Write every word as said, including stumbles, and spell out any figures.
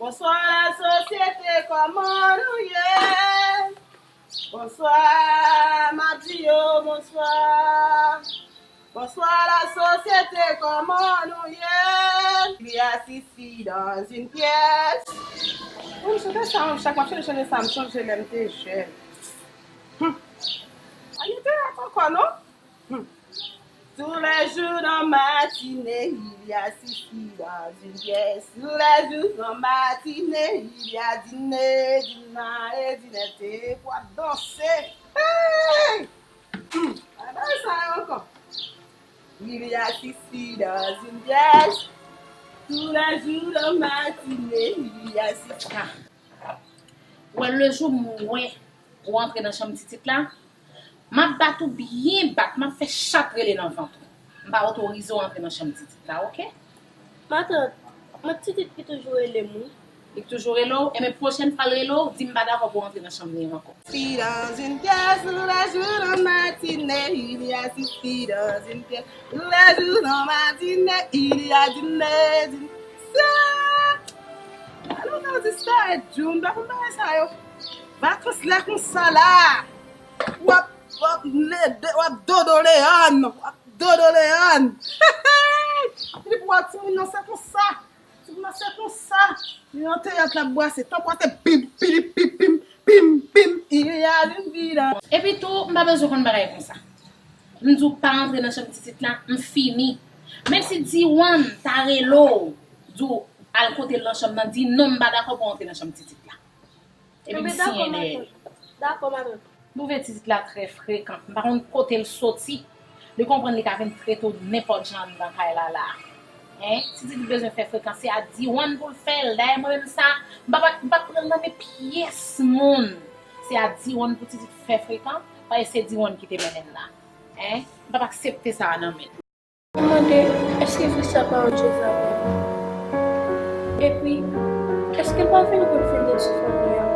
Bonswa la sosyete, kòman nou ye? Bonswa, m ap di yo bonswa. Bonswa la sosyete, kòman nou ye? Il y a six filles dans une pièce. Wi, m chante sa, wi, chak m ap chante, chante sa, m sonje lè m te jèn. Hum. A, yo te rap ankò, non? Hum. Tous les jours dans matinée, il y a six filles dans une pièce. Tous les jours dans matinée, il y a dîner, dîner, dîner, te pou ap danse. Hey! Hum. A, bagay sa yo ankò. Il y a six filles dans une pièce. Tous les jours dans matinée, il y a six. Ah. Wè, le jou m wè ou antre nan chanm titit la, m ap bat ou byen bat, m ap fè chat rele nan vant ou. M pa otorize w antre nan chanm titit la, oke? Matant, mwen titit ki toujou rele m, wi. Li k toujou rele w, enben pwochèn fwa l rele w, di m pa dakò pou w antre nan chanm li ankò. Filles dans une pièce, tous les jours dans matinée, il y a six filles dans une pièce, tous les jours dans matinée, il y a dîner, dîner. Sa! Alò, sa di sa, Edjou, m pa konn bagay sa yo. Vakans la konsa la. W ap, w ap lede, w ap dodo Leòn, w ap dodo Leòn. Li pou wè timoun nan se konsa. Timoun nan se konsa. Li nan teyat la ap brase, tanpwa se pim, pili, pim, pim, pim, pim, il y a une vie dans. Epi tou, m pa bezwen konn bagay konsa. M di w pa antre nan chanm titit la, m fini. Menm si Diwan ta rele w, di w al kote l nan chanm nan, di non, m pa dakò pou w antre nan chanm titit la. Epi m siyen dèyè li. Dakò, matant. Twouve titit la trè frekan. M pa konn kote l soti. Li konprann li ka vin trete w nenpòt jan anndan kay la la. Hein? Titit bezwen fè frekan. Se a Diwan pou l fè l. Dayè mwen menm sa, m p ap, m p ap pran l nan men pyès moun. Se a Diwan pou titit fè frekan. Paske se Diwan ki te mennen l la. Hein? M p ap aksepte sa a nan men l. Mwen mande, èske Frisa pawòl Jezi a vrè? Epi, èske l pa vini pou l vin detwi fanmi an?